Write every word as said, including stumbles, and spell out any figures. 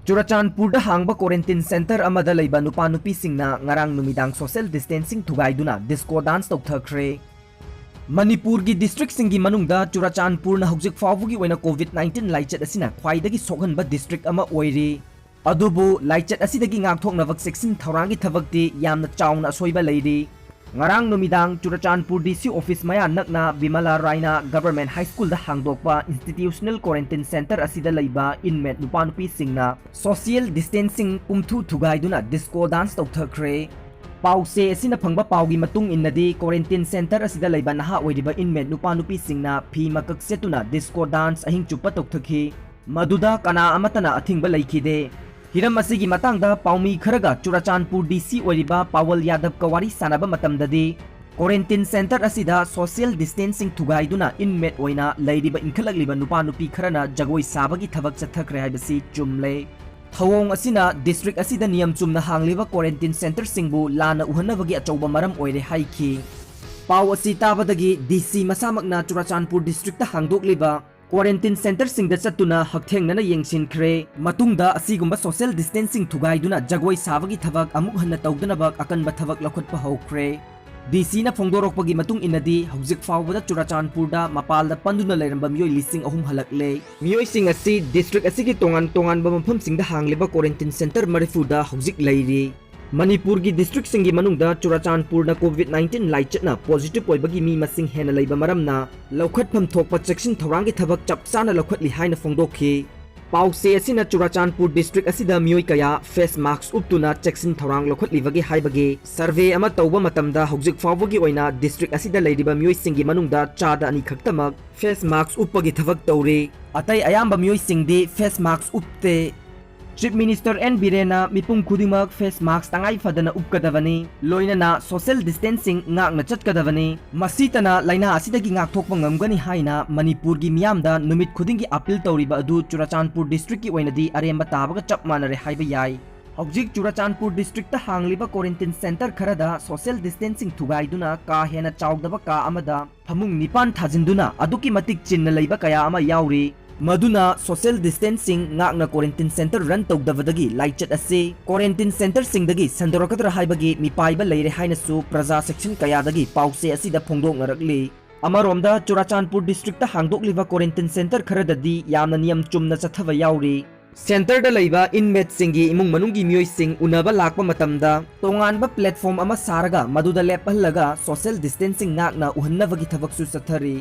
ꯆꯨꯔꯆꯥꯟꯄꯨꯔꯗ ꯍꯥꯡꯕ quarantine centre ꯑꯃꯗ ꯂꯩꯕ ꯅꯨꯄꯥ ꯅꯨꯄꯤꯁꯤꯡꯅ ꯉꯔꯥꯡ ꯅꯨꯃꯤꯗꯥꯡ social distancing ꯊꯨꯒꯥꯏꯗꯨꯅ disco dance ꯇꯧꯊꯈ꯭ꯔꯦ꯫ ꯃꯅꯤꯄꯨꯔꯒꯤ districtꯁꯤꯡꯒꯤ ꯃꯅꯨꯡꯗ ꯆꯨꯔꯆꯥꯟꯄꯨꯔꯅ ꯍꯧꯖꯤꯛ ꯐꯥꯎꯕꯒꯤ ꯑꯣꯏꯅ COVID nineteen ꯂꯥꯏꯆꯠ ꯑꯁꯤꯅ ꯈ꯭ꯋꯥꯏꯗꯒꯤ ꯁꯣꯛꯍꯟꯕ district ꯑꯃ ꯑꯣꯏꯔꯤ꯫ ꯑꯗꯨꯕꯨ ꯂꯥꯏꯆꯠ ꯑꯁꯤꯗꯒꯤ ꯉꯥꯛꯊꯣꯛꯅꯕ ꯆꯦꯛꯁꯤꯟ ꯊꯧꯔꯥꯡꯒꯤ ꯊꯕꯛꯇꯤ ꯌꯥꯝꯅ ꯆꯥꯎꯅ ꯑꯁꯣꯏꯕ ꯂꯩꯔꯤ꯫ ꯉꯔꯥꯡ ꯅꯨꯃꯤꯗꯥꯡ ꯆꯨꯔꯆꯥꯟꯄꯨꯔ D C office ꯃꯌꯥ ꯅꯛꯅ ꯕꯤꯃꯂꯥ ꯔꯥꯏꯅꯥ Government High Schoolꯗ ꯍꯥꯡꯗꯣꯛꯄ institutional quarantine centre ꯑꯁꯤꯗ ꯂꯩꯕ inmate ꯅꯨꯄꯥ ꯅꯨꯄꯤꯁꯤꯡꯅ social distancing ꯄꯨꯝꯊꯨ ꯊꯨꯒꯥꯏꯗꯨꯅ disco dance ꯇꯧꯊꯈ꯭ꯔꯦ꯫ ꯄꯥꯎꯆꯦ ꯑꯁꯤꯅ ꯐꯪꯕ ꯄꯥꯎꯒꯤ ꯃꯇꯨꯡ ꯏꯟꯅꯗꯤ, quarantine centre ꯑꯁꯤꯗ ꯂꯩꯕ ꯅꯍꯥ ꯑꯣꯏꯔꯤꯕ inmate ꯅꯨꯄꯥ ꯅꯨꯄꯤꯁꯤꯡꯅ ꯐꯤ ꯃꯀꯛ ꯁꯦꯠꯇꯨꯅ disco dance ꯑꯍꯤꯡ ꯆꯨꯞꯄ ꯇꯧꯊꯈꯤ꯫ ꯃꯗꯨꯗ ꯀꯅꯥ ꯑꯃꯠꯇꯅ ꯑꯊꯤꯡꯕ ꯂꯩꯈꯤꯗꯦ꯫ ꯍꯤꯔꯝ ꯑꯁꯤꯒꯤ ꯃꯇꯥꯡꯗ ꯄꯥꯎꯃꯤ ꯈꯔꯒ ꯆꯨꯔꯆꯥꯟꯄꯨꯔ D C ꯑꯣꯏꯔꯤꯕ ꯄꯥꯋꯜ ꯌꯥꯗꯕꯀ ꯋꯥꯔꯤ ꯁꯥꯟꯅꯕ ꯃꯇꯝꯗꯗꯤ, quarantine centre ꯑꯁꯤꯗ social distancing ꯊꯨꯒꯥꯏꯗꯨꯅ inmate ꯑꯣꯏꯅ ꯂꯩꯔꯤꯕ ꯏꯟꯈꯠꯂꯛꯂꯤꯕ ꯅꯨꯄꯥ ꯅꯨꯄꯤ ꯈꯔꯅ ꯖꯒꯣꯏ ꯁꯥꯕꯒꯤ ꯊꯕꯛ ꯆꯠꯊꯈ꯭ꯔꯦ ꯍꯥꯏꯕꯁꯤ ꯆꯨꯝꯂꯦ꯫ ꯊꯧꯑꯣꯡ ꯑꯁꯤꯅ district ꯑꯁꯤꯗ ꯅꯤꯌꯝ ꯆꯨꯝꯅ ꯍꯥꯡꯂꯤꯕ quarantine centreꯁꯤꯡꯕꯨ ꯂꯥꯟꯅ ꯎꯍꯟꯅꯕꯒꯤ ꯑꯆꯧꯕ ꯃꯔꯝ ꯑꯣꯏꯔꯦ ꯍꯥꯏꯈꯤ꯫ ꯄꯥꯎ ꯑꯁꯤ ꯇꯥꯕꯗꯒꯤ D C ꯃꯁꯥꯃꯛꯅ ꯆꯨꯔꯆꯥꯟꯄꯨꯔ districtꯇ ꯍꯥꯡꯗꯣꯛꯂꯤꯕ quarantine centreꯁꯤꯡꯗ ꯆꯠꯇꯨꯅ ꯍꯛꯊꯦꯡꯅꯅ ꯌꯦꯡꯁꯤꯟꯈ꯭ꯔꯦ꯫ ꯃꯇꯨꯡꯗ ꯑꯁꯤꯒꯨꯝꯕ social distancing ꯊꯨꯒꯥꯏꯗꯨꯅ ꯖꯒꯣꯏ ꯁꯥꯕꯒꯤ ꯊꯕꯛ ꯑꯃꯨꯛ ꯍꯟꯅ ꯇꯧꯗꯅꯕ ꯑꯀꯟꯕ ꯊꯕꯛ ꯂꯧꯈꯠꯄ ꯍꯧꯈ꯭ꯔꯦ꯫ D Cꯅ ꯐꯣꯡꯗꯣꯔꯛꯄꯒꯤ ꯃꯇꯨꯡ ꯏꯟꯅꯗꯤ, ꯍꯧꯖꯤꯛ ꯐꯥꯎꯕꯗ ꯆꯨꯔꯆꯥꯟꯄꯨꯔꯗ ꯃꯄꯥꯟꯗ ꯄꯟꯗꯨꯅ ꯂꯩꯔꯝꯕ ꯃꯤꯑꯣꯏ ꯂꯤꯁꯤꯡ ꯑꯍꯨꯝ ꯍꯜꯂꯛꯂꯦ꯫ ꯃꯤꯑꯣꯏꯁꯤꯡ ꯑꯁꯤ district ꯑꯁꯤꯒꯤ ꯇꯣꯉꯥꯟ ꯇꯣꯉꯥꯟꯕ ꯃꯐꯝꯁꯤꯡꯗ ꯍꯥꯡꯂꯤꯕ quarantine centre ꯃꯔꯤꯐꯨꯗ ꯍꯧꯖꯤꯛ ꯂꯩꯔꯤ꯫ ꯃꯅꯤꯄꯨꯔꯒꯤ districtꯁꯤꯡꯒꯤ ꯃꯅꯨꯡꯗ ꯆꯨꯔꯆꯥꯟꯄꯨꯔꯅ COVID nineteen ꯂꯥꯏꯆꯠꯅ positive ꯑꯣꯏꯕꯒꯤ ꯃꯤ ꯃꯁꯤꯡ ꯍꯦꯟꯅ ꯂꯩꯕ ꯃꯔꯝꯅ, ꯂꯧꯈꯠꯐꯝ ꯊꯣꯛꯄ ꯆꯦꯛꯁꯤꯟ ꯊꯧꯔꯥꯡꯒꯤ ꯊꯕꯛ ꯆꯞ ꯆꯥꯅ ꯂꯧꯈꯠꯂꯤ ꯍꯥꯏꯅ ꯐꯣꯡꯗꯣꯛꯈꯤ꯫ ꯄꯥꯎꯆꯦ ꯑꯁꯤꯅ ꯆꯨꯔꯆꯥꯟꯄꯨꯔ district ꯑꯁꯤꯗ ꯃꯤꯑꯣꯏ ꯀꯌꯥ face mask ꯎꯞꯇꯨꯅ ꯆꯦꯛꯁꯤꯟ ꯊꯧꯔꯥꯡ ꯂꯧꯈꯠꯂꯤꯕꯒꯦ ꯍꯥꯏꯕꯒꯤ survey ꯑꯃ ꯇꯧꯕ ꯃꯇꯝꯗ, ꯍꯧꯖꯤꯛ ꯐꯥꯎꯕꯒꯤ ꯑꯣꯏꯅ district ꯑꯁꯤꯗ ꯂꯩꯔꯤꯕ ꯃꯤꯑꯣꯏꯁꯤꯡꯒꯤ ꯃꯅꯨꯡꯗ ꯆꯥꯗ ꯑꯅꯤ ꯈꯛꯇꯃꯛ face mask ꯎꯞꯄꯒꯤ ꯊꯕꯛ ꯇꯧꯔꯤ꯫ ꯑꯇꯩ ꯑꯌꯥꯝꯕ ꯃꯤꯑꯣꯏꯁꯤꯡꯗꯤ face mask ꯎꯞꯇꯦ꯫ Chief Minister N Birenꯅ ꯃꯤꯄꯨꯝ ꯈꯨꯗꯤꯡꯃꯛ face mask ꯇꯉꯥꯏ ꯐꯗꯅ ꯎꯞꯀꯗꯕꯅꯤ, ꯂꯣꯏꯅꯅ social distancing ꯉꯥꯛꯅ ꯆꯠꯀꯗꯕꯅꯤ꯫ ꯃꯁꯤꯇꯅ ꯂꯥꯏꯅꯥ ꯑꯁꯤꯗꯒꯤ ꯉꯥꯛꯊꯣꯛꯄ ꯉꯝꯒꯅꯤ ꯍꯥꯏꯅ ꯃꯅꯤꯄꯨꯔꯒꯤ ꯃꯤꯌꯥꯝꯗ ꯅꯨꯃꯤꯠ ꯈꯨꯗꯤꯡꯒꯤ appeal ꯇꯧꯔꯤꯕ ꯑꯗꯨ ꯆꯨꯔꯆꯥꯟꯄꯨꯔ districtꯀꯤ ꯑꯣꯏꯅꯗꯤ ꯑꯔꯦꯝꯕ ꯇꯥꯕꯒ ꯆꯞ ꯃꯥꯟꯅꯔꯦ ꯍꯥꯏꯕ ꯌꯥꯏ꯫ ꯍꯧꯖꯤꯛ ꯆꯨꯔꯆꯥꯟꯄꯨꯔ districtꯇ ꯍꯥꯡꯂꯤꯕ quarantine centre ꯈꯔꯗ social distancing ꯊꯨꯒꯥꯏꯗꯨꯅ ꯀꯥ ꯍꯦꯟꯅ ꯆꯥꯎꯗꯕ ꯀꯥ ꯑꯃꯗ ꯐꯃꯨꯡ ꯅꯤꯄꯥꯟ ꯊꯥꯖꯤꯟꯗꯨꯅ ꯑꯗꯨꯛꯀꯤ ꯃꯇꯤꯛ ꯆꯤꯟꯅ ꯂꯩꯕ ꯀꯌꯥ ꯑꯃ ꯌꯥꯎꯔꯤ꯫ ꯃꯗꯨꯅ social distancing ꯉꯥꯛꯅ quarantine centre run ꯇꯧꯗꯕꯗꯒꯤ ꯂꯥꯏꯆꯠ ꯑꯁꯤ quarantine centreꯁꯤꯡꯗꯒꯤ ꯁꯟꯗꯣꯔꯛꯀꯗ꯭ꯔꯥ ꯍꯥꯏꯕꯒꯤ ꯃꯤꯄꯥꯏꯕ ꯂꯩꯔꯦ ꯍꯥꯏꯅꯁꯨ ꯄ꯭ꯔꯖꯥ section ꯀꯌꯥꯗꯒꯤ ꯄꯥꯎꯆꯦ ꯑꯁꯤꯗ ꯐꯣꯡꯗꯣꯛꯅꯔꯛꯂꯤ꯫ ꯑꯃꯔꯣꯝꯗ, ꯆꯨꯔꯥꯆꯥꯟꯄꯨꯔ districtꯇ ꯍꯥꯡꯗꯣꯛꯂꯤꯕ quarantine centre ꯈꯔꯗꯗꯤ ꯌꯥꯝꯅ ꯅꯤꯌꯝ ꯆꯨꯝꯅ ꯆꯠꯊꯕ ꯌꯥꯎꯔꯤ꯫ Centreꯗ ꯂꯩꯕ inmateꯁꯤꯡꯒꯤ ꯏꯃꯨꯡ ꯃꯅꯨꯡꯒꯤ ꯃꯤꯑꯣꯏꯁꯤꯡ ꯎꯅꯕ ꯂꯥꯛꯄ ꯃꯇꯝꯗ ꯇꯣꯉꯥꯟꯕ platform ꯑꯃ ꯁꯥꯔꯒ ꯃꯗꯨꯗ ꯂꯦꯞꯍꯜꯂꯒ social distancing ꯉꯥꯛꯅ ꯎꯍꯟꯅꯕꯒꯤ ꯊꯕꯛꯁꯨ ꯆꯠꯊꯔꯤ꯫